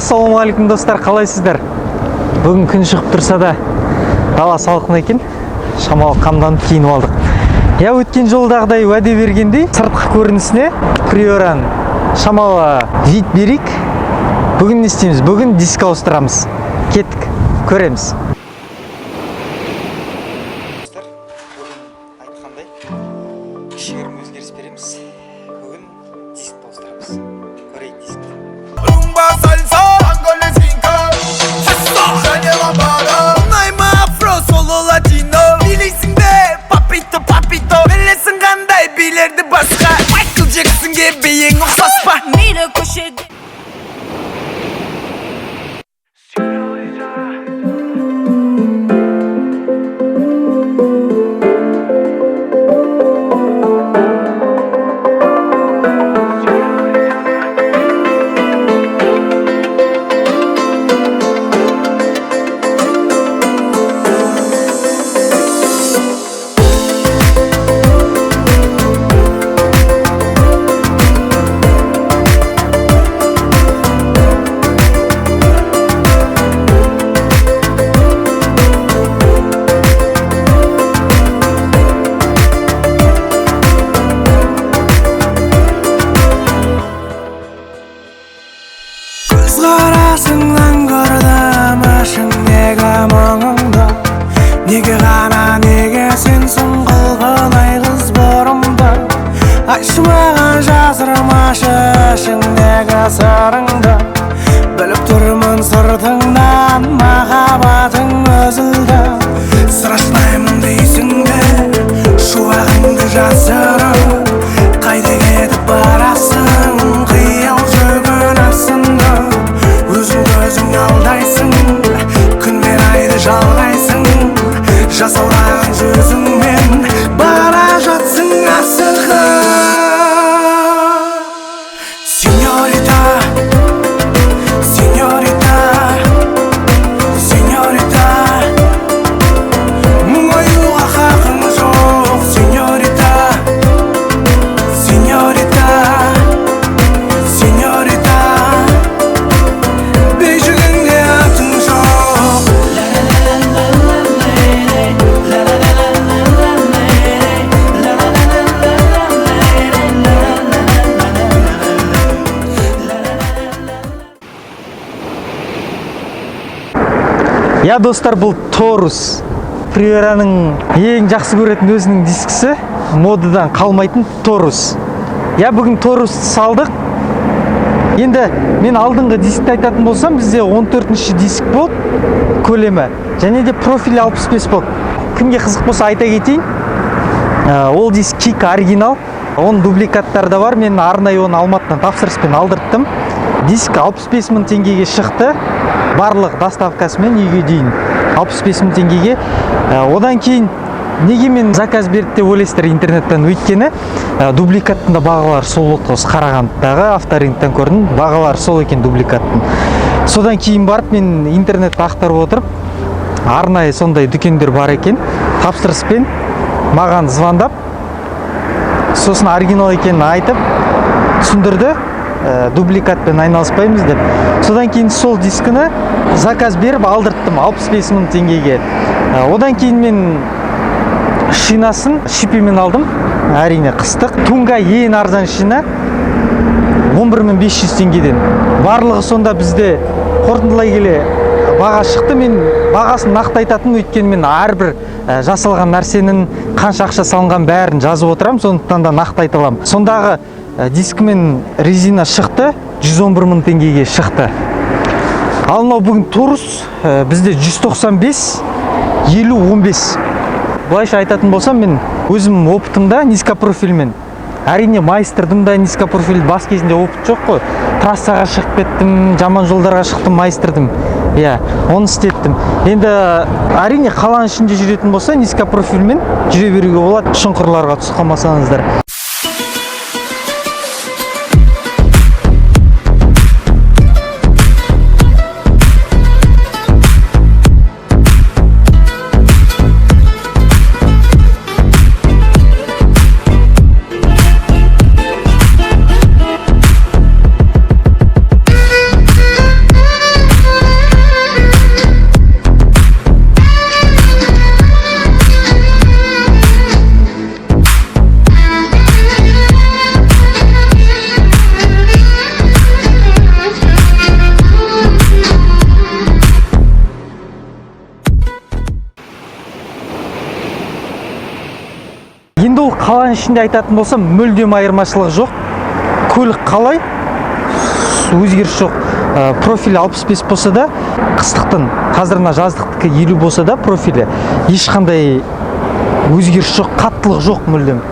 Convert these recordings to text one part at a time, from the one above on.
Ассалаумағалейкум, достар, қалайсыздар? Бүгін күн шығып тұрса да, дала салқын екен. Шамалы қамданып киініп алдық. Я, өткен жолдағыдай, уәде бергендей, сыртқы көрінісіне Приораның шамалы вид берейік. Бүгін не істейміз? Бүгін диск ауыстырамыз. Кеттік, көреміз. Достар, бүгін айтқандай, кішігірім өзгеріс береміз. Бүгін диск ауыстырамыз. Көрейік дискті. Rumba, salsa, tango, lezginka. Және ламбада. Ұнай ма афро, соло, латино? Билейсің бе, папито, папито? Білесің қандай билерді басқа? Майкл Джексонге биің ұқсас па? Мейлі көшеде. Көзқарасыңнан көрдім ішіңдегі мұңыңды. Неге ғана, неге сенсің қылғынай қыз бұрымды? Айтшы маған, жасырмашы ішіңдегі сырыңды. Біліп тұрмын, сыртыңнан махаббатың үзілді. Сыр ашпаймын дейсің бе, шуағыңды жасырып? Қайда кетіп барасың, қиял жүгін асынып? Өзіңді өзің алдайсың, күн мен айды жалғайсың. Жасаураған жүзіңмен бара жатсың асығып. Сеньорита, сеньорита, сеньорита, мұңаюға хақың жоқ. Сеньорита, сеньорита, сеньорита, бейжігіңде атың жоқ. Я, достар, бұл Торус. Приораның ең жақсы көретін өзінің дискісі, модадан қалмайтын Торус. Я, бүгін Торусты салдық. Енді мен алдыңғы дискті айтатын болсам, бізде 14-ші диск болды көлемі. Және де профиль 65 болды. Кімге қызық болса, айта кетейін. Ол диск Кик оригинал. Оның дубликаттары да бар. Мен арнайы оны Алматыдан тапсырыспен алдырттым. Диск 65 мың теңгеге шықты. Барлық доставкасымен үйге дейін 65 мың теңгеге. Одан кейін неге мен заказ берді деп ойлайсыздар интернеттен? Өйткені дубликаттың да бағалары сол болды. Осы Қарағандыдағы авторыноктан көрдім, бағалары сол екен дубликаттың. Содан кейін барып мен интернетті ақтарып отырып, арнайы сондай дүкендер бар екен. Тапсырыспен маған звондап, сосын оригинал екенін айтып түсіндірді, дубликатпен айналыспаймыз деп. Содан кейін сол дискіні заказ беріп алдырттым 65 мың теңгеге. Одан кейін мен шинасын шипимен алдым, әрине, қыстық. Тунга ең арзан шина 11 500 теңгеден. Барлығы сонда бізде қорытындылай келе баға шықты. Мен бағасын нақты айтатыным, өйткені мен әрбір жасалған нәрсенің қанша ақша салынған, бәрін жазып отырамын, сондықтан да нақты айта аламын. Сондағы дискімен резина шықты, 111 мың теңгеге шықты. Ал мынау бүгін Торус бізде 195 50 15. Былайша айтатын болсам, мен өзім опытымда низкопрофильмен, әрине, майыстырдым да низкопрофиль. Бас кезінде опыт жоқ қой, трассаға шығып кеттім, жаман жолдарға шықтым, майыстырдым, иә, оны істеттім. Енді, әрине, қаланың ішінде жүретін болса, низкопрофильмен жүре беруге болады, шұңқырларға түсіп қалмасаңыздар. Қаланың ішінде айтатын болсам, мүлдем айырмашылық жоқ. Көлік қалай, өзгеріс жоқ. Профилі 65 болса да, қыстықтың, қазір мына жаздықтікі 50 болса да, профилі ешқандай өзгеріс жоқ, қаттылық жоқ мүлдем.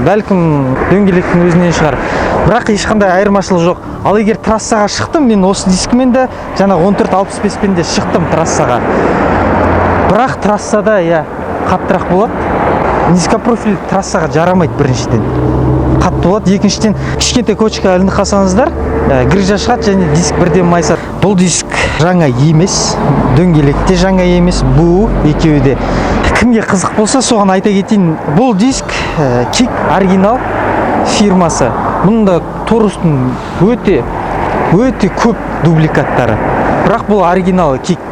Бәлкім дөңгелектің өзінен шығар, бірақ ешқандай айырмашылық жоқ. Ал егер трассаға шықтым, мен осы дискімен де, жаңағы 14-65-пен де шықтым трассаға, бірақ трассада, иә, қаттырақ болады. Низкопрофиль трассаға жарамайды: біріншіден, қатты болады, екіншіден, кішкентай кочка ілініп қалсаңыздар, грыжа шығады және диск бірден майысады. Бұл диск жаңа емес, дөңгелек те жаңа емес, бұл екеуі де. Кімге қызық болса, соған айта кетейін: бұл диск Кик оригинал фирмасы. Бұның да, Торустың өте өте көп дубликаттары, бірақ бұл оригиналы Кик,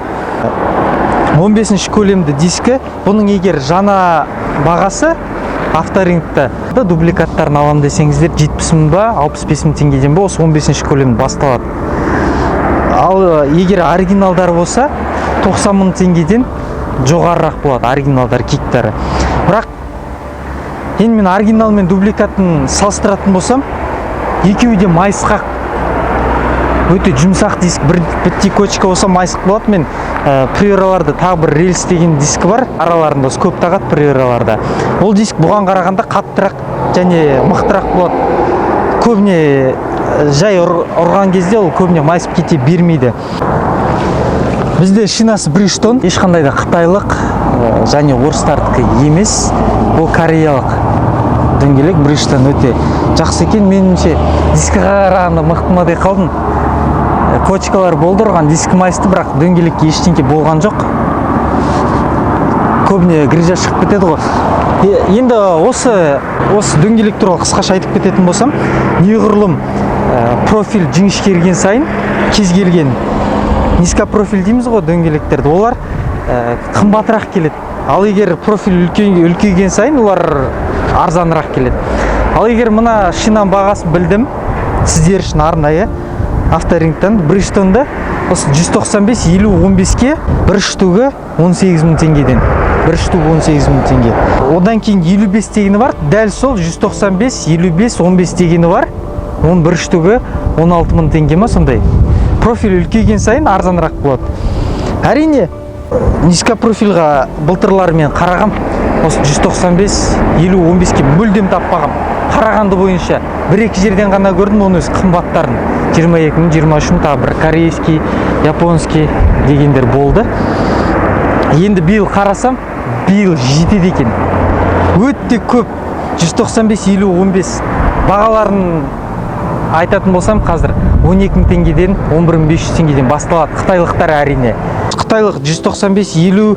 15 көлемді дискі. Бұның егер жаңа бағасы авторынокта да, дубликаттарын аламын десеңіздер, 70 мың ба, 65 мың теңгеден ба, осы 15 көлем басталады. Ал егер оригиналдар болса, 90 мың теңгеден жоғарырақ болады оригиналдар, Киктары. Бірақ енді мен оригинал мен дубликатын салыстыратын болсам, екеуі де майысқақ, өте жұмсақ диск. Бір біттей кочка болса, майысық болады. Мен Приораларда тағы бір рельс деген дискі бар, араларында осы көп тағады Приораларда. Ол диск бұған қарағанда қаттырақ және мықтырақ болады. Көбіне жай ұрған кезде ол көбіне майысып кете бермейді. Бізде шинасы Бриджстон, ешқандай да қытайлық және орыстардікі емес, бұл кореялық дөңгелек. Бриджстон өте жақсы екен меніңше, дискіге қарағанда мықты ма деп қалдым. Кочкалар болды, ұрған диск майысты, бірақ дөңгелекке ештеңке болған жоқ. Көбіне грыжа шығып кетеді ғой. Енді осы дөңгелек туралы қысқаша айтып кететін болсам, неғұрлым профиль жіңішкерген сайын, кез келген низкопрофиль дейміз ғой дөңгелектерді, олар қымбатырақ келеді. Ал егер профиль үлкейген сайын, олар арзанырақ келеді. Ал егер мына шинаның бағасын білдім сіздер үшін арнайы авторыноктан, Бриджстонда осы 195 50 15-ке бір штугі 18 мың теңгеден, бір штугі 18 мың теңге. Одан кейін 55 дегені бар, дәл сол 195 55 15 дегені бар, оның бір штугі 16 мың теңге ма, сондай. Профиль үлкейген сайын арзанырақ болады, әрине. Низкопрофильға былтырлар мен қарағам, осы 195 50 15-ке мүлдем таппағам. Қарағанды бойынша бір екі жерден ғана көрдім, оның өзі қымбаттарын, 22 мың, 23 мың, тағы бір корейский, японский дегендер болды. Енді биыл қарасам, биыл жетеді екен, өте көп 195 50 15. Бағаларын айтатын болсам, қазір 12 мың теңгеден, 11 500 теңгеден басталады қытайлықтар, әрине. Қытайлық 195 50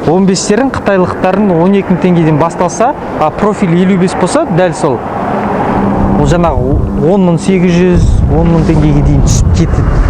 15-терін, қытайлықтардың 12 мың теңгеден басталса, а профиль 55 болса, дәл сол, ол жаңағы 10 мың 800, 10 мың теңгеге дейін түсіп кетеді.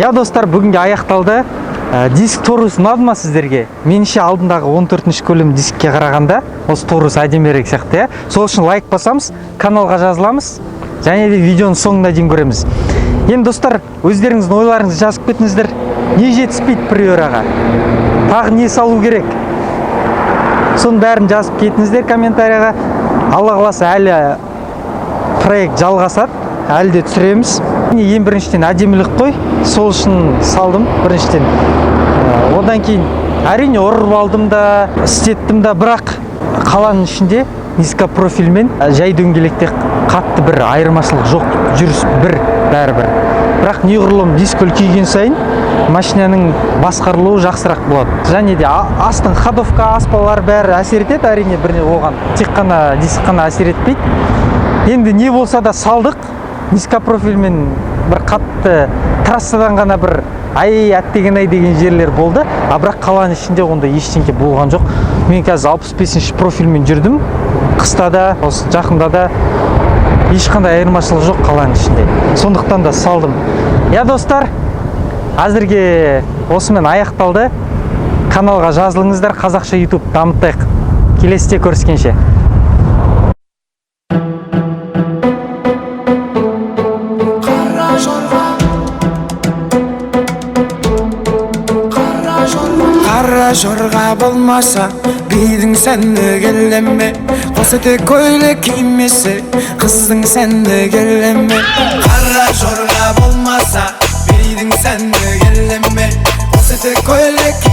Иә, достар, бүгінге аяқталды. Диск Торус ұнады ма сіздерге? Меніңше, алдындағы 14 көлем дискке қарағанда осы Торус әдемірек сияқты, иә. Сол үшін лайк басамыз, каналға жазыламыз және де видеоның соңына дейін көреміз. Енді, достар, өздеріңіздің ойларыңызды жазып кетіңіздер: не жетіспейді Приораға, тағы не салу керек, соның бәрін жазып кетіңіздер комментарияға. Алла қаласа, әлі проект жалғасады, әлі де түсіреміз. Ең біріншіден, әдемілік қой, сол үшін салдым біріншіден. Одан кейін, әрине, ұрып алдым да, істеттім да, бірақ қаланың ішінде низкопрофильмен жай дөңгелекте қатты бір айырмашылық жоқ, жүріс бір, бәрібір. Бірақ неғұрлым диск үлкейген сайын, машинаның басқарылуы жақсырақ болады және де астың ходовка, аспалар, бәрі әсер етеді, әрине, бір оған тек қана диск қана әсер етпейді. Енді не болса да салдық. Низкопрофильмен бір қатты Трассадан ғана бір ай, әттеген ай деген жерлер болды, а бірақ қаланың ішінде ондай ештеңке болған жоқ. Мен қазір 65 профильмен жүрдім қыста да, осы жақында да, ешқандай айырмашылық жоқ қаланың ішінде, сондықтан да салдым. Иә, достар, әзірге осымен аяқталды. Каналға жазылыңыздар, қазақша YouTube дамытайық. Келесіде көріскенше. Қара жорға, қара жорға. Қара жорға болмаса, бидің сәні келе ме? Қос етек көйлек кимесе, қыздың сәні келе ме? Қара жорға болмаса, бидің сәні келе ме? Қос етек көйлек.